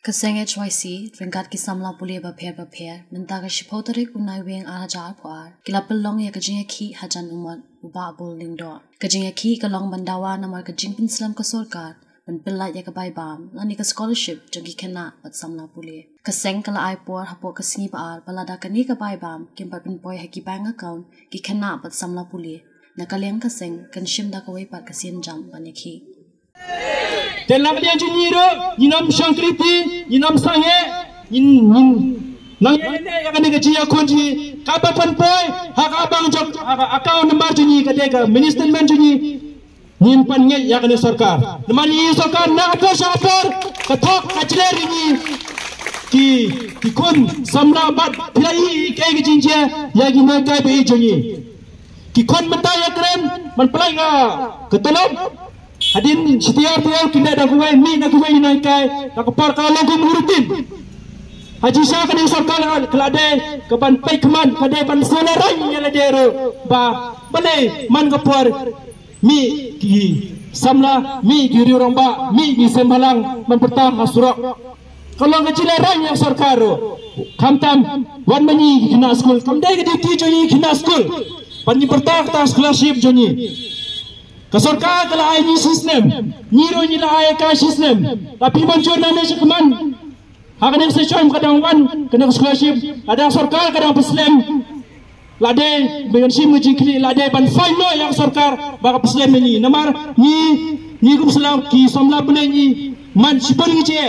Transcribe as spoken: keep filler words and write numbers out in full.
Ka seng H Y C ryngkat ki samla pule bapher bapher mynta ka shiphew tarik u Naiwieng ar hajar arphew ar ki la pynlong ïa ka jingïakhih hajan u Bah Bull Lyngdoh. Ka jingïakhih ka long ban dawa namar ka jingpynslem ka sorkar ban pyllait ïa ka bai bam lane ka scholarship jong ki khynnah bad samla pule. Ka seng ka la ai por hapoh ka sngi ba ar ba lada kane ka bai bam kim pat pynpoi ha ki bank account ki khynnah bad samla pule, na ka liang ka seng kan shim da kawei pat ka sienjam ban ïakhih. Te na ka liang jong ngi ruh ngin ym shong kriti, ngin ym sangeh, ngin ngin nang ïa ne ïa kane ka jingïakhun jong ngi kaba pynpoi ha ka bank jong, ha ka account number jong ngi, ka dei ka mini statement jong ngi. Ngin pan ngeit ïa kane sorkar. Namar ïa sorkar na ka por sha ka por ka thok ka jler ïa ngi ki, ki khun samla bad phi la ïohi kaei ka jingjia ïa ki nonghikai ba ïeit jong ngi. Ki khun mynta ïa kren ban pynlait ka, ka tulop. Hadien shi taïew taïew ki leh da kawei, mih na kawei ki nonghikai, da ka por ka long kum u routine. Ha jingshisha kane sorkar ka la dei ka ban peit khmat, ka dei ban sngewlehrain ïa lade ruh ba balei man ka por mih ki samla, mih ki riew rangbah, mih ki seng bhalang ban pyrta ha surok. Ka long ka jinglehrain ïa ka sorkar ruh. Khamtam wat ma ngi ki khynnah skul, kam dei ka duty jong ngi ki khynnah skul ban ngi pyrta kata scholarship jong ngi. Ka sorkar ka la ai ngi shi snem, ngi ruh ngi la ai ka shi snem. Tapi mynjur nangne shakhmat ha kane ka session ka dang wan kane ka scholarship, lada sorkar ka dang pynslem, la dei ban shim ka jingkylli, la dei ban fine noh ïa ka sorkar ba ka pynslem ïa ngi. Namar ngi, ngi kum sla ki samla pule ngi man shibun ngi jia.